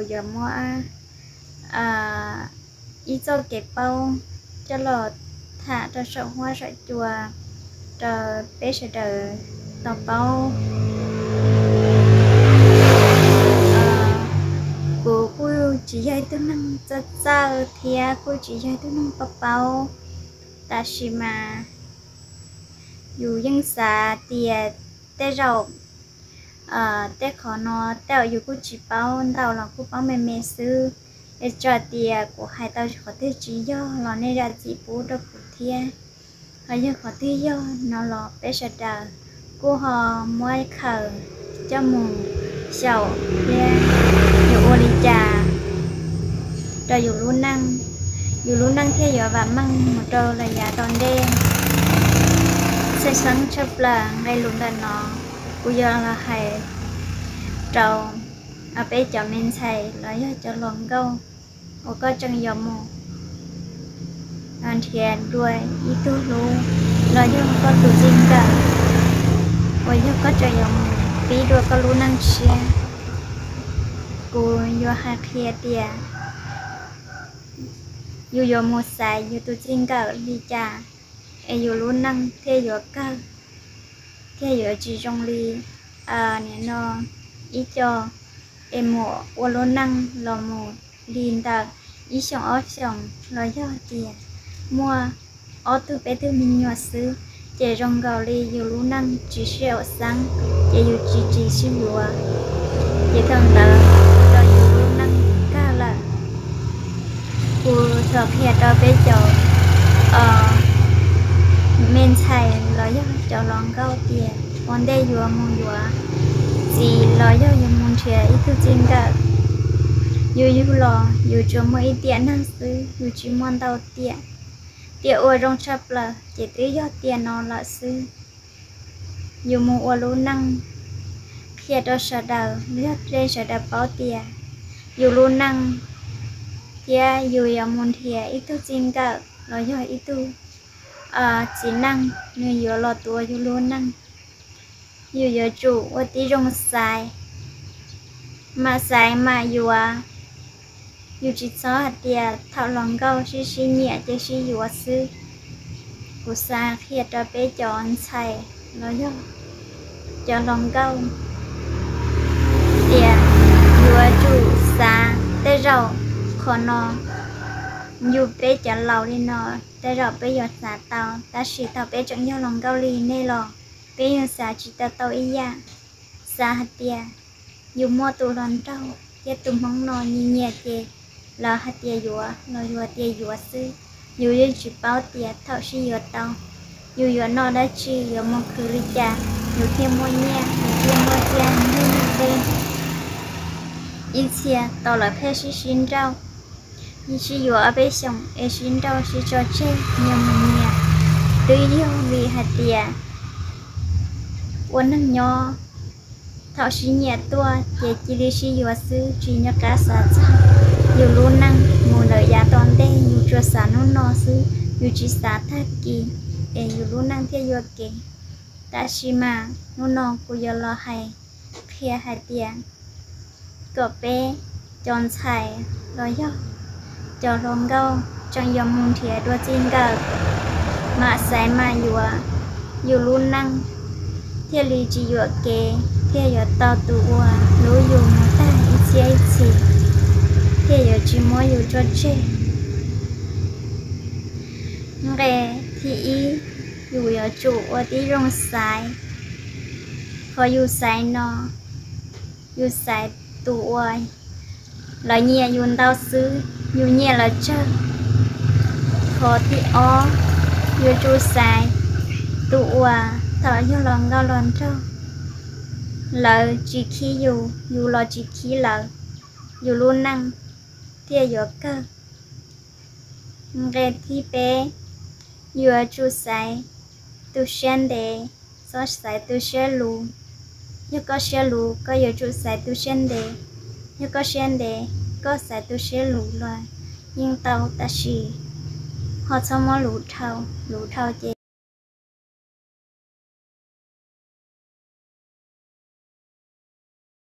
yuav muab ib txoj kev paub coj los tham rau saum huab saum cua rau peb sawv daws tau paub. Kuv kuj tsis yog ib tug neeg txawj txawj thiab kuj tsis yog ib tug neeg paub paub, tab sis mas yus yeej xav tias tej zaum tej qhov no tej zaum yus kuj tsis paub ntau los kuj paub me me xwb. Es txawm tias kuv hais tau qhov twg tsis yog los nej zam txim pub rau kuv thiab. Ho yog qhov twg yog no los peb sawv daws kuj ho muab khaws coj mus xyaum thiab yuav ua li cas rau yus lub neej, yus lub neej thiaj yuav vam meej mus rau lawm yav tom ntej. Txhawj xeeb tshaj plaws nqe lus ntawm no kuv yuav los hais rau peb cov me ntxhais los yog cov hluas nkauj uas koj tseem yuav mus nrhiav dua ib tug hlub los yog koj tus txij nkawm uas yog koj tseem yuav mus pib dua koj lub neej tshiab. Kuv yuav hais qhia tias yus yuav mus xaiv yus tus txij nkawm li cas es yus lub neej thiaj yuav kawg, thiaj yuav tsis zoo li nim no ib co es mus ua lub neej los mus li ntawm ib xyoos ob xyoos los yog tias muaj ob tug peb tug me nyuam xwb, ces zoo nkaus li yus lub neej tsis sib haum xeeb, ces yus tsis tsis sib yuav, ces thaum ntawd yus lub neej kawg lawm. Kuv thov qhia rau peb cov me ntxhais los yog cov hluas nkauj tias ua ntej yuav mus yuav txiv los yog yuav mus nrhiav ib tug txij nkawm, yus yug los yus tsuas muaj ib tiam neeg xwb, yus tsis muaj ntau tiam. Tiam uas zoo tshaj plaws ces twb yog tiam no lawm xwb. Yus mus ua lub neej, qhia rau sawv daws los yog qhia sawv daws paub tias yus lub neej thiab yus yuav mus nrhiav ib tug txij nkawm los yog ib tug txiv neej nws yuav los tuav yus lub neej. Yus yuav tsum ua tib zoo xaiv, mam xaiv mam yuav. Yus tsis txhob hais tias thaum hluas nkauj sib sib nyiam ces sib yuav xwb. Kuv xav qhia rau peb cov ntxhais los yog cov hluas nkauj tias yuav tsum xav, tej zaum qhov no yus peb cov laus li no tej zaum peb yuav xav tau, tab sis thaum peb tseem yog hluas nkauj li nej los peb yeej xav tsis tau tau ib yam. Xav hais tias yus muaj tus hluas nraug thiab tus hmoob no nyiam nyiam ces lawv hais tias yuav los yus tias yuav xwb. Yus yeej tsis paub tias thaum sib yuav tau yus yuav noj dab tsi, yuav mus khwv li cas, yus thiaj muaj nyiaj, yus thiaj muaj txiaj ntsig tej. Ib txhia tau lawv pheej sib sib nrauj, sib yuav ob peb xyoos es sib nrauj sib tso tseg, nyias mus nyias. Twb yog vim hais tias ua neeg nyob, thaum sib nyiam tuaj ces cia li sib yuav xwb, tsis nco qab xav txog yus lub neej mus lawm yav tom ntej, yus tsuas xav hnub no xwb, yus tsis xav tag kis es yus lub neej thiaj yuam kev. Tab sis mas hnub no kuv yuav los hais qhia hais tias kom peb cov ntxhais los yog cov hluas nkauj tseem yuav mus nrhiav dua txij nkawm, mam xaiv mam yuav, yus lub neej thiaj li tsis yuam kev, thiaj yuav tau tus uas hlub yus mus tag ib txhiab ib txhis, thiaj yuav tsis muab yus tso tseg. Nqe thib ib, yus yuav tsum ua tib zoo xaiv. Qhov yus xaiv no, yus xaiv tus uas lawv nyiam yus ntau xwb, yus nyiam lawv tsawg. Qhov thib ob, yuav tsum xaiv tus uas thaum yog los nkauj los nraug, lawv tsis khib yus, yus los tsis khib lawv, yus lub neej thiaj yuav kawg. Nqe thib peb, yuav tsum xaiv tus siab ntev, txhob xaiv tus siab luv. Yog koj siab luv, koj yuav tsum xaiv tus siab ntev. Yog koj siab ntev, koj xaiv tus siab luv los yeej tau, tab sis ho txhob muab luv dhau, luv dhau ces